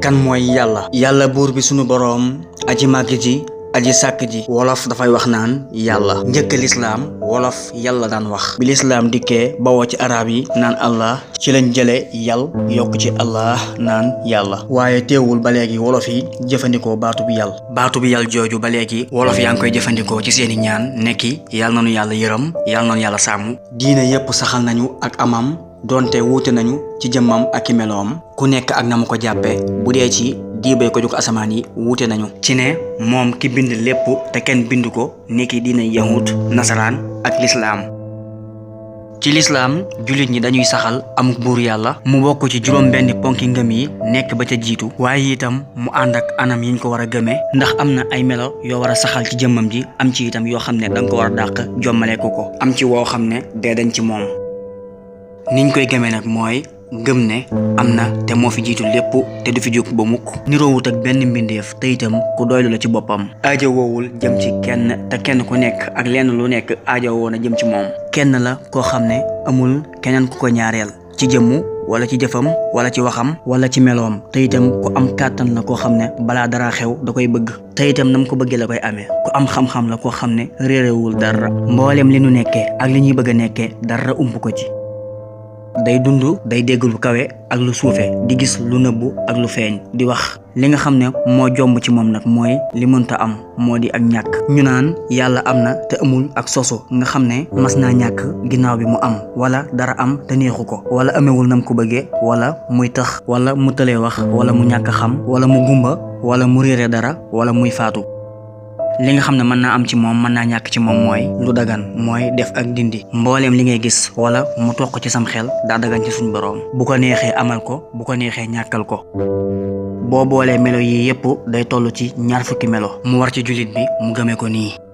kan mooy yàlla buur bi sunu boroom aji màgg ji aji sàkk ji. wolof dafay wax naan yàlla. njëkk lislaam wolof yàlla daan wax. bi lislaam dikkee bawoo ci arab yi naan allah ci lañ jële yàll yokk ci allah naan yàlla. waaye teewul ba léegi wolof yi jëfandikoo baatu bi yàlla jooju ba léegi wolof yaa ngi koy jëfandikoo ci seeni ñaan nekki yàlla nanu yàlla yërëm yàlla nanu yàlla sàmm. diine yépp saxal nañu ak amam donte wuute nañu ci jëmmam ak i meloom ku nekk ak na mu ko jàppe bu dee ci diibay ko jóg asamaan yi wuute nañu ci ne moom ki bind lépp te kenn bind ko niki diina yahut nasaraan ak lislaam. ci lislaam jullit ñi dañuy saxal amuk buur yàlla mu bokk ci juróom benn ponki ngëm yi nekk ba ca jiitu waaye itam mu ànd ak anam yiñ ko war a gëmee ndax am na ay melo yoo war a saxal ci jëmmam ji am ci itam yoo xam ne danga ko war a dàq jommale ko am ci woo xam ne dee dañ ci moom. niñ koy gëmee nag mooy gëm ne am na te moo fi jiitu lépp te du fi jóg ba mukk niroowut ak benn mbindeef te itam ku doylu la ci boppam aajo woowul jëm ci kenn te kenn ku nekk ak lenn lu nekk aajo woo na jëm ci moom kenn la koo xam ne amul keneen ku ko ñaareel ci jëmmu wala ci jëfam wala ci waxam wala ci meloom te itam ku am kàttan la koo xam ne balaa dara xew da koy bëgg te itam nam ko bëggee la koy amee ku am xam-xam la koo xam ne réeréwul dara mboolem li nu nekkee ak li ñuy bëgg a nekkee dara ump ko ci day dund day dégg lu kawe ak lu suufe di gis lu nëbbu ak lu feeñ di wax li nga xam ne moo jomb ci moom nag mooy li mënta am moo di ak ñàkk ñu naan yàlla am na te amul ak sosu nga xam ne mas naa ñàkk ginnaaw bi mu am wala dara am te neexu ko wala amewul nam ko bëggee wala muy tax wala mu tëlee wax wala mu ñàkk xam wala mu gumba wala mu réere dara wala muy faatu li nga xam ne mën naa am ci moom mën naa ñàkk ci moom mooy lu dagan mooy def ak dindi mbooleem li ngay gis wala mu toq ci sam xel daa dagan ci suñ boroom bu ko neexee amal ko bu ko neexee ñàkkal ko boo boolee melo yi yépp day toll ci 20 melo mu war ci jullit bi mu gëmee ko nii